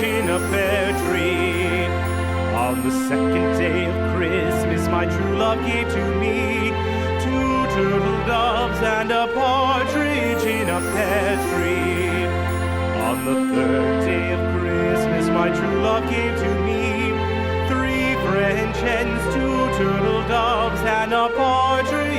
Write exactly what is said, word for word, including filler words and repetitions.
in a pear tree. On the second day of Christmas, my true love gave to me two turtle doves and a partridge in a pear tree. On the third day of Christmas, my true love gave to me three French hens, two turtle doves, and a partridge